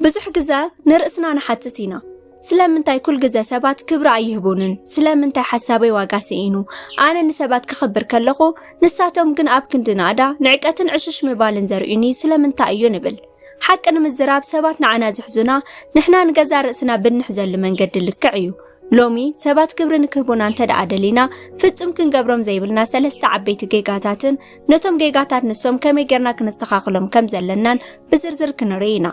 ብዙሕ ግዘ ንርእስና ንሓትት ኢና። ስለምንታይ ኩል ግዘ ሰባት ክብሪ ኣይህቡንን? ስለምንታይ ሓሳበይ ዋጋ ስኢኑ? ኣነ ንሰባት ክኽብር ከለኹ፣ ንሳቶም ግን ኣብ ክንዲ ናእዳ፣ ንዕቀትን ዕሽሽ ምባልን ዘርእዩኒ ስለምንታይ እዩ ንብል። ሓቂ ንምዝራብ ሰባት ንዓና ዝሕዙና፣ ንሕና ንገዛ ርእስና ብንሕዘሉ መንገዲ ልክዕ እዩ። ሎሚ ሰባት ክብሪ ንክህቡና እንተ ደኣ ደሊና፣ ፍጹም ክንገብሮም ዘይብልና ሰለስተ ዓበይቲ ጌጋታትን ነቶም ጌጋታት ንሶም ከመይ ጌርና ክነስተኻኽሎም ከም ዘለናን ብዝርዝር ክንርኢ ኢና።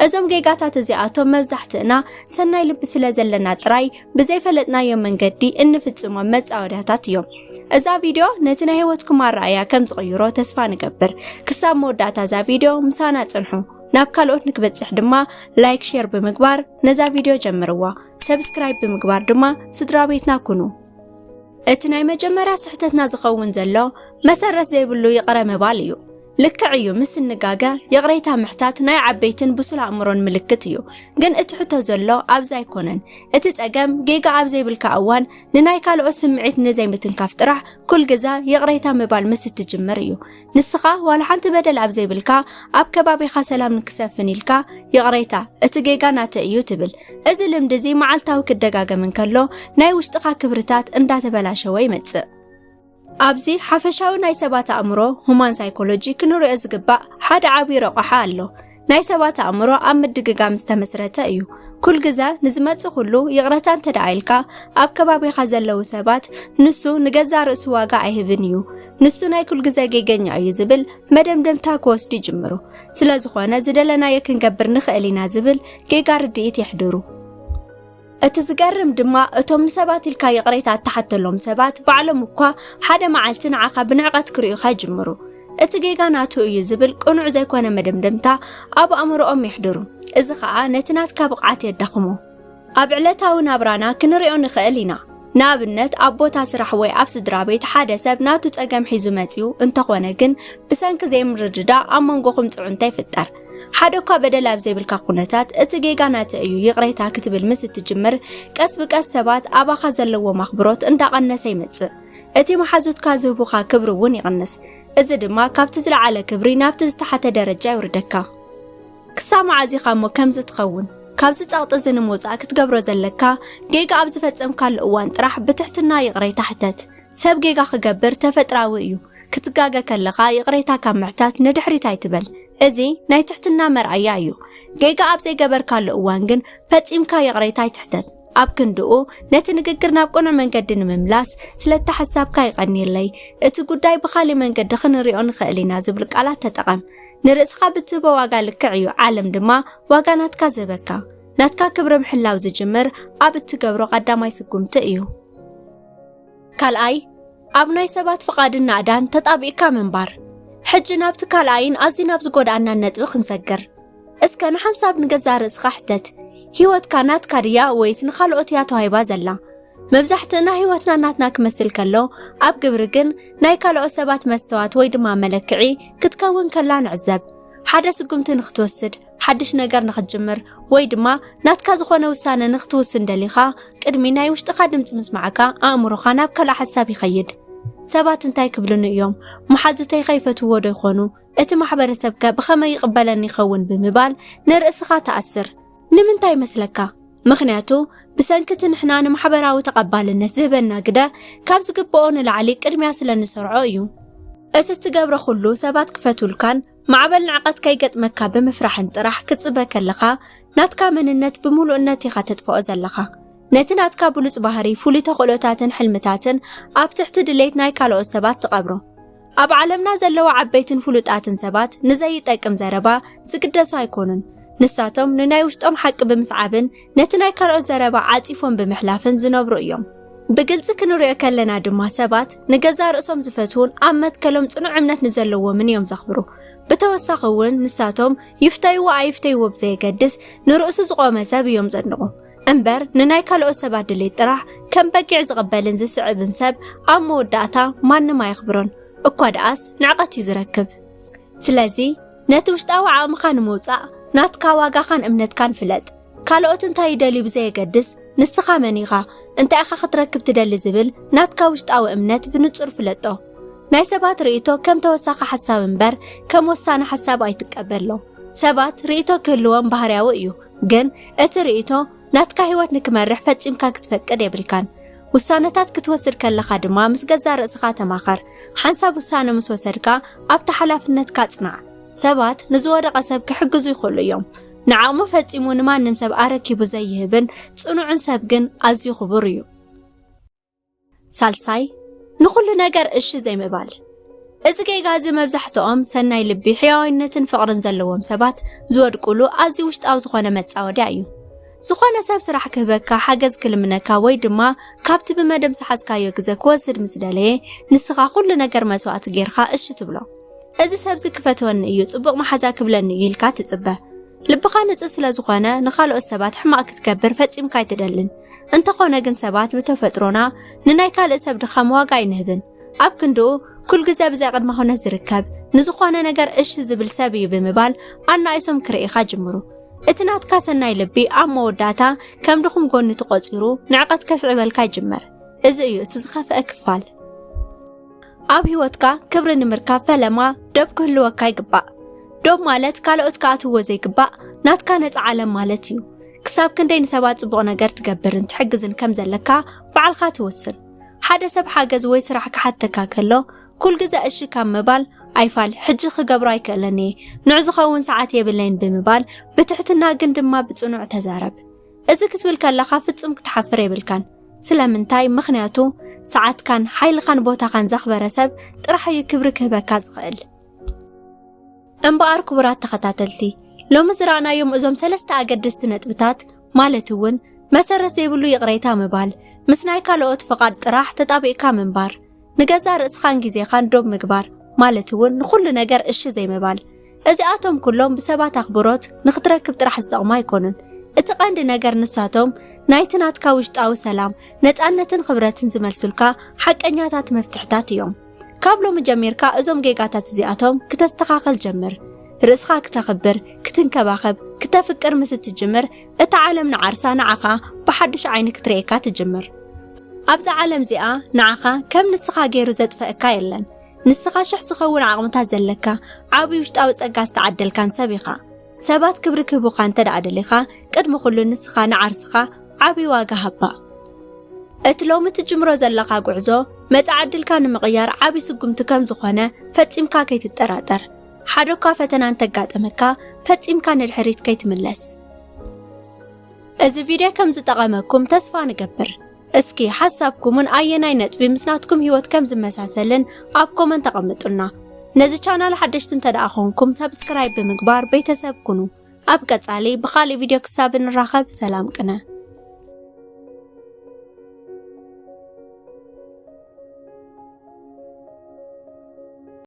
እዞም ጌጋታት እዚኣቶም መብዛሕትእና ሰናይ ልቢ ስለ ዘለና ጥራይ ብዘይፈለጥናዮ መንገዲ እንፍጽሞም መጻወድያታት እዮም። እዛ ቪድዮ ነቲ ናይ ህይወትኩም ኣረኣእያ ከም ዝቕይሮ ተስፋ ንገብር። ክሳብ መወዳእታ እዛ ቪድዮ ምሳና ጽንሑ። ናብ ካልኦት ንክበጽሕ ድማ ላይክ፣ ሼር ብምግባር ነዛ ቪድዮ ጀምርዋ። ሰብስክራይብ ብምግባር ድማ ስድራ ቤትና ኩኑ። እቲ ናይ መጀመርያ ስሕተትና ዝኸውን ዘሎ መሰረት ዘይብሉ ይቕረ ምባል እዩ። ልክዕ እዩ፣ ምስ እንጋገ ይቕሬታ ምሕታት ናይ ዓበይትን ብሱል ኣእምሮን ምልክት እዩ። ግን እቲ ሕቶ ዘሎ ኣብዚ ኣይኮነን። እቲ ጸገም ጌጋ ኣብ ዘይብልካ እዋን ንናይ ካልኦት ስምዒት ንዘይምትንካፍ ጥራሕ ኩል ግዘ ይቕሬታ ምባል ምስ እትጅምር እዩ። ንስኻ ዋላ ሓንቲ በደል ኣብ ዘይብልካ ኣብ ከባቢኻ ሰላም ንክሰፍን ኢልካ ይቕሬታ፣ እቲ ጌጋ ናተይ እዩ ትብል። እዚ ልምዲ እዚ መዓልታዊ ክደጋገም እንከሎ ናይ ውሽጥኻ ክብርታት እንዳተበላሸወ ይመጽእ። ኣብዚ ሓፈሻዊ ናይ ሰባት ኣእምሮ፣ ሁማን ሳይኮሎጂ፣ ክንሪኦ ዝግባእ ሓደ ዓቢ ረቋሓ ኣሎ። ናይ ሰባት ኣእምሮ ኣብ ምድግጋም ዝተመስረተ እዩ። ኩል ግዘ ንዝመጽእ ኩሉ ይቕረታ እንተ ደኣ ኢልካ፣ ኣብ ከባቢኻ ዘለዉ ሰባት ንሱ ንገዛእ ርእሱ ዋጋ ኣይህብን እዩ፣ ንሱ ናይ ኩል ግዘ ጌገኛ እዩ ዝብል መደምደምታ ክወስዱ ይጅምሩ። ስለ ዝኾነ ዝደለናዮ ክንገብር ንኽእል ኢና ዝብል ጌጋ ርድኢት የሕድሩ። እቲ ዝገርም ድማ እቶም ንሰባት ኢልካ ይቕሬታ እትሓተሎም ሰባት ባዕሎም እኳ ሓደ መዓልቲ ንዓኻ ብንዕቐት ክርእዩኻ ይጅምሩ። እቲ ጌጋ ናቱ እዩ ዝብል ቅኑዕ ዘይኮነ መደምደምታ ኣብ ኣእምሮኦም የሕድሩ። እዚ ኸኣ ነቲ ናትካ ብቕዓት የዳኽሞ። ኣብ ዕለታዊ ናብራና ክንሪኦ ንኽእል ኢና። ንኣብነት ኣብ ቦታ ስራሕ ወይ ኣብ ስድራ ቤት ሓደ ሰብ ናቱ ጸገም ሒዙ መጺኡ እንተኾነ ግን ብሰንኪ ዘይምርድዳእ ኣብ መንጎኹም ጽዕንቶ ይፍጠር። ሓደ እኳ በደል ኣብ ዘይብልካ ኩነታት እቲ ጌጋ ናተይ እዩ ይቕሬታ ክትብል ምስ እትጅምር ቀስ ብቀስ ሰባት ኣባኻ ዘለዎም ኣኽብሮት እንዳቐነሰ ይመጽእ። እቲ መሓዙትካ ዝህቡኻ ክብሪ እውን ይቕንስ። እዚ ድማ ካብቲ ዝለዓለ ክብሪ ናብቲ ዝተሓተ ደረጃ የውርደካ። ክሳብ መዓዝ ኢኻ እሞ ከምዚ ትኸውን? ካብዚ ጸቕጢ እዚ ንምውጻእ ክትገብሮ ዘለካ፣ ጌጋ ኣብ ዝፈጸምካሉ እዋን ጥራሕ ብትሕትና ይቕሬታ ሕተት። ሰብ ጌጋ ክገብር ተፈጥራዊ እዩ። ክትጋገ ከለኻ ይቕሬታ ካብ ምሕታት ንድሕሪት ኣይትበል። እዚ ናይ ትሕትና መርኣያ እዩ። ጌጋ ኣብ ዘይገበርካሉ እዋን ግን ፈጺምካ ይቕሬታ ኣይትሕተት። ኣብ ክንድኡ፣ ነቲ ንግግር ናብ ቅኑዕ መንገዲ ንምምላስ፣ "ስለቲ ሓሳብካ ይቐንየለይ፣ እቲ ጉዳይ ብኻልእ መንገዲ ክንሪኦ ንኽእል ኢና" ዝብሉ ቃላት ተጠቐም። ንርእስኻ ብትህቦ ዋጋ ልክዕ እዩ፣ ዓለም ድማ ዋጋ ናትካ ዝህበካ። ናትካ ክብሪ ምሕላው ዝጅምር ኣብ እትገብሮ ቀዳማይ ስጉምቲ እዩ። ካልኣይ፣ ኣብ ናይ ሰባት ፍቓድን ናእዳን ተጣቢቕካ ምንባር። ሕጂ ናብቲ ካልኣይን ኣዝዩ ናብ ዝጎድኣናን ነጥቢ ክንሰግር። እስከ ንሓንሳብ ንገዛእ ርእስኻ ሕተት፣ ህይወትካ ናትካ ድያ ወይስ ንኻልኦት እያ ተዋሂባ ዘላ? መብዛሕትእና ህይወትና ናትና ክመስል ከሎ፣ ኣብ ግብሪ ግን ናይ ካልኦት ሰባት መስተዋት ወይ ድማ መለክዒ ክትከውን ከላ ንዕዘብ። ሓደ ስጉምቲ ንኽትወስድ፣ ሓድሽ ነገር ንኽትጅምር፣ ወይ ድማ ናትካ ዝኾነ ውሳነ ንኽትውስን ደሊኻ፣ ቅድሚ ናይ ውሽጥኻ ድምጺ ምስማዕካ፣ ኣእምሮኻ ናብ ካልእ ሓሳብ ይኸይድ። ሰባት እንታይ ክብሉኒ እዮም? መሓዙተይ ከይፈትውዎ ዶ ይኾኑ? እቲ ማሕበረሰብከ ብኸመይ ይቕበለኒ ይኸውን? ብምባል ንርእስኻ ትኣስር። ንምንታይ ይመስለካ? ምኽንያቱ፣ ብሰንኪ እቲ ንሕና ንማሕበራዊ ተቐባልነት ዝህበና ግደ ካብ ዝግብኦ ንላዕሊ ቅድሚያ ስለ እንሰርዖ እዩ። እቲ እትገብሮ ኩሉ ሰባት ክፈትውልካን ማዕበል ንዕቀት ከይገጥመካ ብምፍራሕን ጥራሕ ክትጽበ ከለኻ፣ ናትካ መንነት ብምሉእነት ኢኻ ተጥፍኦ ዘለኻ። ነቲ ናትካ ብሉጽ ባህሪ፣ ፍሉይ ተኽእሎታትን ሕልምታትን ኣብ ትሕቲ ድሌት ናይ ካልኦት ሰባት ትቐብሮ። ኣብ ዓለምና ዘለዉ ዓበይትን ፍሉጣትን ሰባት ንዘይጠቅም ዘረባ ዝግደሱ ኣይኮኑን። ንሳቶም ንናይ ውሽጦም ሓቂ ብምስዓብን ነቲ ናይ ካልኦት ዘረባ ዓጺፎም ብምሕላፍን ዝነብሩ እዮም። ብግልጺ ክንሪኦ ከለና ድማ ሰባት ንገዛእ ርእሶም ዝፈትዉን ኣብ መትከሎም ጽኑዕ እምነት ንዘለዎምን እዮም ዘኽብሩ። ብተወሳኺ እውን ንሳቶም ይፍተይዎ ኣይፍተይዎ ብዘየገድስ ንርእሱ ዝቖመ ሰብ እዮም ዘድንቑ። እምበር ንናይ ካልኦት ሰባት ድሌት ጥራሕ ከም በጊዕ ዝቕበልን ዝስዕብን ሰብ ኣብ መወዳእታ ማንም ኣየኽብሮን። እኳ ደኣስ ንዕቐት እዩ ዝረክብ። ስለዚ ነቲ ውሽጣዊ ዓቕምኻ ንምውጻእ ናትካ ዋጋኻን እምነትካን ፍለጥ። ካልኦት እንታይ ይደልዩ ብዘየገድስ ንስኻ መን ኢኻ፣ እንታይ ኢኻ ክትረክብ ትደሊ ዝብል ናትካ ውሽጣዊ እምነት ብንጹር ፍለጦ። ናይ ሰባት ርእይቶ ከም ተወሳኺ ሓሳብ እምበር ከም ወሳኒ ሓሳብ ኣይትቀበሎ። ሰባት ርእይቶ ክህልዎም ባህርያዊ እዩ፣ ግን እቲ ርእይቶ ናትካ ህይወት ንክመርሕ ፈጺምካ ክትፈቅድ የብልካን። ውሳነታት ክትወስድ ከለኻ ድማ ምስ ገዛ ርእስኻ ተማኸር። ሓንሳብ ውሳነ ምስ ወሰድካ ኣብቲ ሓላፍነትካ ጽናዕ። ሰባት ንዝወደቐ ሰብ ክሕግዙ ይኽእሉ እዮም። ንዓቕሙ ፈጺሙ ንማንም ሰብ ኣረኪቡ ዘይህብን ጽኑዕን ሰብ ግን ኣዝዩ ክቡር እዩ። ሳልሳይ፣ ንኹሉ ነገር እሺ ዘይምባል። እዚ ጌጋ እዚ መብዛሕትኦም ሰናይ ልቢ፣ ሕያዋይነትን ፍቕርን ዘለዎም ሰባት ዝወድቁሉ ኣዝዩ ውሽጣዊ ዝኾነ መጻወድያ እዩ። ዝኾነ ሰብ ስራሕ ክህበካ፣ ሓገዝ ክልምነካ ወይ ድማ ካብቲ ብመደብ ዝሓዝካዮ ግዘ ክወስድ ምስ ደለየ፣ ንስኻ ኩሉ ነገር መስዋእቲ ጌርካ እሺ ትብሎ። እዚ ሰብዚ ክፈትወኒ እዩ፣ ጽቡቕ መሓዛ ክብለኒ እዩ ኢልካ ትጽበ። ልብኻ ንጹህ ስለ ዝኾነ ንኻልኦት ሰባት ሕማቕ ክትገብር ፈጺምካ ኣይትደልን። እንተኾነ ግን ሰባት ብተፈጥሮና ንናይ ካልእ ሰብ ድኻም ዋጋ ኣይንህብን። ኣብ ክንድኡ ኩል ግዜ ብዘይ ቅድመ ኩነት ዝርከብ ንዝኾነ ነገር እሺ ዝብል ሰብ እዩ ብምባል ኣናኢሶም ክርእኻ ጅምሩ። እቲ ናትካ ሰናይ ልቢ ኣብ መወዳእታ ከም ድኹም ጎኒ ተቖጺሩ ንዕቐት ከስዕበልካ ይጅምር። እዚ እዩ እቲ ዝኸፍአ ክፋል። ኣብ ህይወትካ ክብሪ ንምርካብ ፈለማ ዶብ ክህልወካ ይግባእ። ዶብ ማለት ካልኦት ክኣትውዎ ዘይግባእ ናትካ ነጻ ዓለም ማለት እዩ። ክሳብ ክንደይ ንሰባት ጽቡቕ ነገር ትገብርን ትሕግዝን ከም ዘለካ ባዕልኻ ትውስን። ሓደ ሰብ ሓገዝ ወይ ስራሕ ክሓተካ ከሎ ኩል ግዜ እሺ ካብ ምባል ኣይፋል ሕጂ ክገብሮ ኣይክእልን እየ፣ ንዑ ዝኸውን ሰዓት የብለይን ብምባል ብትሕትና ግን ድማ ብጽኑዕ ተዛረብ። እዚ ክትብል ከለኻ ፍጹም ክትሓፍር የብልካን። ስለምንታይ? ምኽንያቱ ሰዓትካን ሓይልኻን ቦታኻን ዘኽበረ ሰብ ጥራሕ እዩ ክብሪ ክህበካ ዝኽእል። እምበኣር ክቡራት ተኸታተልቲ፣ ሎሚ ዝረኣናዮም እዞም ሰለስተ ኣገደስቲ ነጥብታት ማለት እውን መሰረት ዘይብሉ ይቕሬታ ምባል፣ ምስ ናይ ካልኦት ፍቓድ ጥራሕ ተጣቢቕካ ምንባር፣ ንገዛእ ርእስኻን ግዜኻን ዶብ ምግባር ማለት እውን ንኹሉ ነገር እሺ ዘይምባል። እዚኣቶም ኩሎም ብሰባት ኣኽብሮት ንኽትረክብ ጥራሕ ዝጠቕሙ ኣይኮኑን። እቲ ቀንዲ ነገር ንሳቶም ናይቲ ናትካ ውሽጣዊ ሰላም፣ ነጻነትን ክብረትን ዝመልሱልካ ሓቀኛታት መፍትሕታት እዮም። ካብ ሎሚ ጀሚርካ እዞም ጌጋታት እዚኣቶም ክተስተኻኽል ጀምር። ርእስኻ ክተኽብር፣ ክትንከባኸብ፣ ክተፍቅር ምስ እትጅምር፣ እታ ዓለም ንዓርሳ ንዓኻ ብሓድሽ ዓይኒ ክትርእየካ ትጅምር። ኣብዛ ዓለም እዚኣ ንዓኻ ከም ንስኻ ገይሩ ዘጥፈእካ የለን። ንስኻ ሽሕ ዝኸውን ዓቕምታት ዘለካ፣ ዓቢ ውሽጣዊ ጸጋ ዝተዓደልካን ሰብ ኢኻ። ሰባት ክብሪ ክህቡኻ እንተ ደኣ ደሊኻ፣ ቅድሚ ኩሉ ንስኻ ንዓርስኻ ዓቢ ዋጋ ሃባ። እቲ ሎሚ ትጅምሮ ዘለኻ ጉዕዞ፣ መጻኢ ዕድልካ ንምቕያር ዓቢ ስጉምቲ ከም ዝኾነ ፈጺምካ ከይትጠራጠር። ሓደ እኳ ፈተና እንተጋጠመካ፣ ፈጺምካ ንድሕሪት ከይትምለስ። እዚ ቪድዮ ከም ዝጠቐመኩም ተስፋ ንገብር። እስኪ ሓሳብኩምን ኣየናይ ነጥቢ ምስ ናትኩም ህይወት ከም ዝመሳሰልን ኣብ ኮመንት ኣቐምጡልና። ነዚ ቻናል ሓደሽቲ እንተ ደኣ ኾንኩም ሳብስክራይብ ብምግባር ቤተሰብ ኩኑ። ኣብ ቀጻሊ ብኻልእ ቪድዮ ክሳብ ንራኸብ ሰላም ቅነ።